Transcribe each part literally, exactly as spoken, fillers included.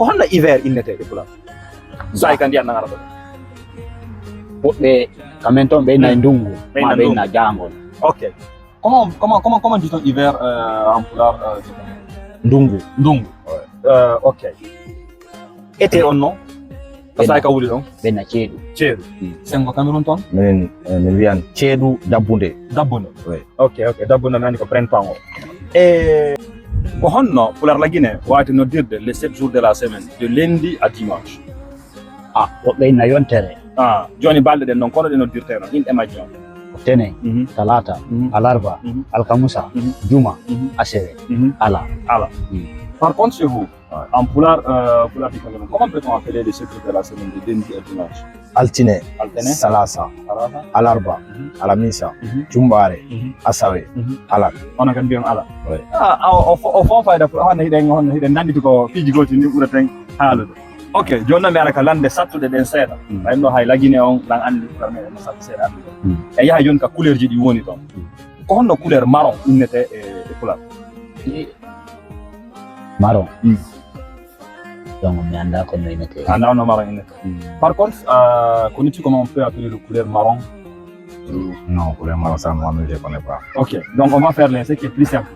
Ko honno hiver innetee e Pulaar? Saa'i ka ndiyan nan ara ɗo. Woɓɓe, ka men ton, ɓe inna e ndungu, ɓe inna ma ɓe inna ndungu. Jaangol. Ok. Comment, comment, comment, comment dit-on hiver, euh, en pulaar, euh, ndungu. Ndungu. Ouais. Euh, ok. Été on non? Ko saa'i ka wuli ɗon? Ɓe inna ceeɗu. Ceeɗu. Mm. Senngo Cameroun ton? Min, eh, min wiyan ceeɗu dabbunde. Dabbunde. Oui. Ok, ok. Dabbunde nani ko printemps o. E ko honno Pulaar la Guinée waawata noddirde les sept jours de la semaine, de lundi à dimanche? Ah, woɓɓe inna yontere. Ah, jooni balɗe ɗen non, kono ɗe noddirte non, inɗe majje on? Ko tene, mhm, talaata, mhm, alarba, mhm, alkamusa, mhm, juma, mhm, asewe, mhm, ala. Ala. Mm. Par contre, chez vous, ouais, en pulaar, euh, pulaar di Cameroun, comment peut-on appeler les sept jours de la semaine, de lundi à dimanche? Altine, altine, salasa, salasa, alarba, mhm, alamisa, mhm, jumɓaare, mhm, asawe, mhm, ala. Onon kan mbiyon ala. Oui. Ah, ah, o, o, o fon fayda, pour hande hiɗen, hon hiɗen nanditi ko piiji gooti ni ɓureten haalude. Ok, jooni noon mi ara ka lande sattuɗe ɗen seeɗa. Mm. Ɓay no hay la Guinée on, lan anndi couleur meɗen no sattu seeɗa anndi. Mm. E yaha jooni ka couleur ji ɗi woni toon. Mm. Ko honno couleur marron innetee e, e pulaar? Marron. Mm. Donc, mi anndaa ko no innetee. A anndaa no marron innetee. Mm. Par contre, euh, connais-tu comment on peut appeler le couleur marron? Non, couleur marron, ça, moi, je connais pas. Ok, donc on va faire les, ce qui est plus simple.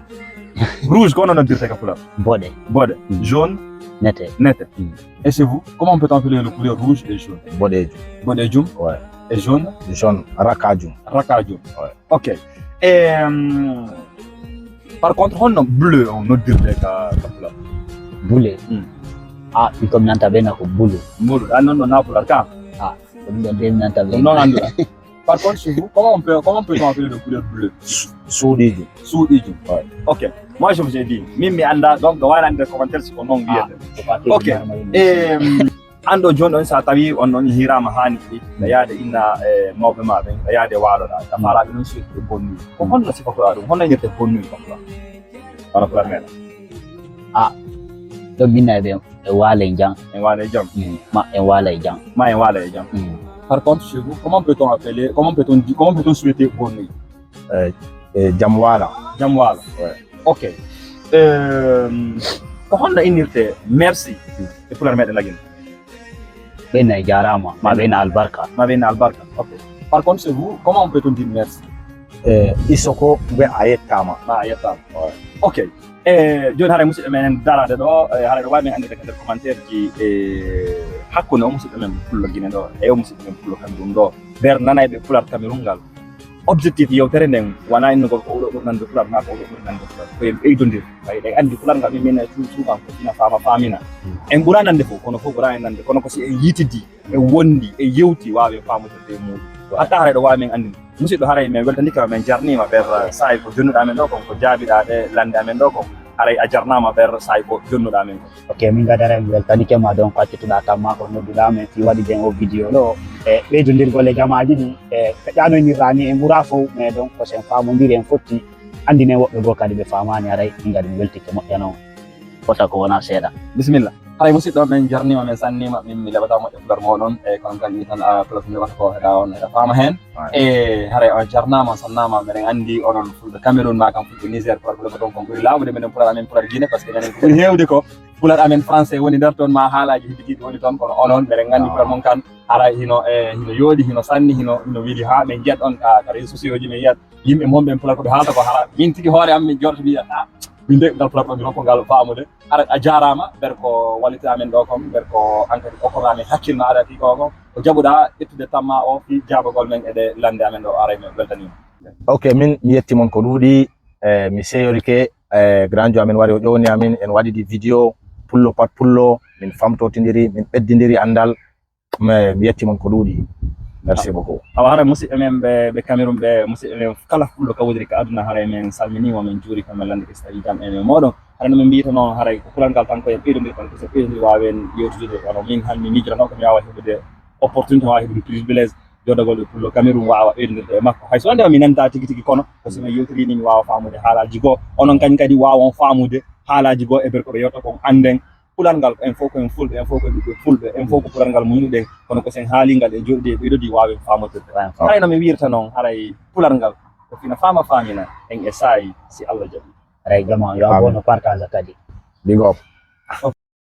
Rouge, ko honno noddirtee ka pulaar? Boɗe. Boɗe. Mm. Jaune? Nete. Nete. Mm. Et chez vous, comment peut-on appeler le couleur rouge et jaune? Boɗeejum. Boɗeejum? Ouais. Et jaune? Jaune, rakajum. Rakajum. Ouais. Ok. Et, euh, par contre, honno bleu on noddirtee ka, ka pulaar? Bleu? Hmm. Ah, ɓikkoy mi nanta ɓe na ko bulu. Bulu. Ah, non, non, na pulaar ka? Ah, ko ɗum ɗon de mi nanta ɓe. Ɗum non anndu. Par contre, chez vous, comment on peut, comment peut-on appeler le couleur bleu? Su-, suuɗiijum. Suuɗiijum. Ouais. Ok. Moi, je vous ai dit, min mi anndaa, donc, ɗo waɗande commentaire si ko non wiyete. Ah, ok. Eh, an ɗo jooni ɗon, so a tawi on ɗon hiiraama haa ni, ɗa yaade inna, eh, mawɓe ma ɓen, ɗa yaade waaloɗaa, ɗa faalaɓe ɗon suuɗi ɓe bonnuɗi. Ko honno sifatoɗaa ɗum? Honno innirte bonnuɗi, quoi? Wala pulaar meɗen. Ah, ɗo binna ɓe. En waala e jam. En waala e jam. Mm. Ma en waala e jam. Ma en waala e jam. Mm. Par contre, chez vous, comment peut-on appeler, comment peut-on di-, comment peut-on souhaiter bonne nuit? Eh, eh, jam waala. Jam waala. Ouais. Ok. Euh, ko honno innirte merci e pulaar meɗen la Guinée? Ɓe inna jaaraama, ma ɓe inna albarka. Ma ɓe inna albarka. Ok. Par contre, chez vous, comment peut-on dire merci? Eh, isoko ɓe a yettaama. Ma a yettaama. Ouais. Ok. E jooni haray musidɓe men daraade ɗo, e haray ɗo waawi men anndirde ka nder commentaire ji, e hakkunde o musidɗo men pullo Gine ɗo, e o musidɗo men pullo Cameroun ɗo. Nder nanayɓe pulaar Cameroun ngal. Objectif yewtere nden wonaa innugol ko oɗo ɓuri nande pulaar, naa ko oɗo ɓuri nande pulaar. Ko en ɓeydondir. Ɓay ɗen anndi pulaar ngal min, min, sou-, souvent ko fina faama faamina. Hmm. En ɓuraa nande fof, kono fof ɓuraa en nande. Kono ko si en yiitidi, en wondi, en yewti, waawen faamude e muuɗum. Hatta haray ɗo waawi men anndinde. Musidɗo, haray men weltaniike ma, men jarniima ɓer, eh, saa'i ko jonnuɗaa men ɗo kon, ko jaabiɗaa ɗe lannde amen ɗo kon. Haray a jarnaama ɓer saa'i ko jonnuɗaa men kon. Ok, min kadi haray mi weltaniike ma, donc, ko accituɗaa tan maa ko nodduɗaa men fii waɗude o vidéo ɗo. E ɓeydondirgol e jamaaji ɗi, e feƴƴaano innirɗaa ni, en ɓuraa fow, mais donc, ko sen faamondiri en fotti anndinen woɓɓe goo kadi ɓe faamaani, haray min kadi mi weltike moƴƴa non. Fota ko wonaa seeɗa. Bisimilla. Haray musidɗo, men jarniima, men sanniima, min mi leɓataa moƴƴa pulaar mooɗon, e kono tan mi tan, a, pulaar ɗum wata ko heɗa on, heɗa faama heen. Ouais. E haray on jarnaama, on sannaama, meɗen anndi onon fulɓe Cameroun, maa kam fulɓe Niger, pulaar fulɓe ko toon kon ɓuri laaɓude, minen pulaar amen pulaar Gine, parce que minen ko ɓuri heewde ko pulaar amen français woni nder toon, maa haalaaji hedditiiɗi woni toon, kono onon, meɗen anndi pulaar mon kan, haray hino, e, hino yooɗi, hino sanni, hino, hino weli haa men njiyat on ka, ka réseaux sociaux ji, men yiyat yimɓe mon ɓen pulaar ko ɓe haalta ko hara. Min tigi hoore am, min jooɗoto mi yiya, ah, min de ngal pulaar ɗo mi hokko ngal faamude. Ara a jaaraama, ɓer ko walliti amen ɗo kon, ɓer ko an kadi okkoɗaa men hakkil ma ara fii ko kon. Ko jaɓuɗaa ƴettude tamma o fii jaabagol men e ɗe lannde amen ɗo, aray men weltaniima. Ok, min mi yetti mon ko ɗuuɗi, e mi seyorike, e grand jo amen wari o ƴowni amin, en waɗidi vidéo pullo pat pullo, min famtotindiri, min ɓeddindiri anndal. Mais mi yetti mon ko ɗuuɗi. Merci beaucoup. Awa, haray musidɓe men ɓe, ɓe Cameroun ɓe, musidɓe men kala fulɓe ka wodiri ka aduna, haray men salminiima, men juuriima, men lanndike so tawii jam e men mooɗon. Haray no min mbiyata noon, haray ko pulaar ngal tan ko en ɓeydondir tan, ko so ɓeydondir waawen yewtude, wano min han mi miijoranoo ko mi waawa heɓude opportunité, mi waawa heɓude privilège joodagol e pullo Cameroun, waawa ɓeydondirde e makko. Hay so wonde mi nanndaa tigi tigi, kono ko so min yewtiri ni mi waawa faamude haalaaji goo, onon kañum kadi waawon faamude haalaaji goo e nder ko ɓe yewta kon, annden pulaar ngal, en fof ko en fulɓe, en fof ko ɓiɓɓe fulɓe, en fof ko pulaar ngal muñuɗen, kono ko sen haali ngal e jooɗi e ɓeydodi waawen faamodirde. Waawen faamodirde. Haray no mi wiirta noon, haray pulaar ngal ko fina faama faamina en e saa'i si Allah jaɓi. Haray jama, yo a Amin. Bono partage kadi. Big up.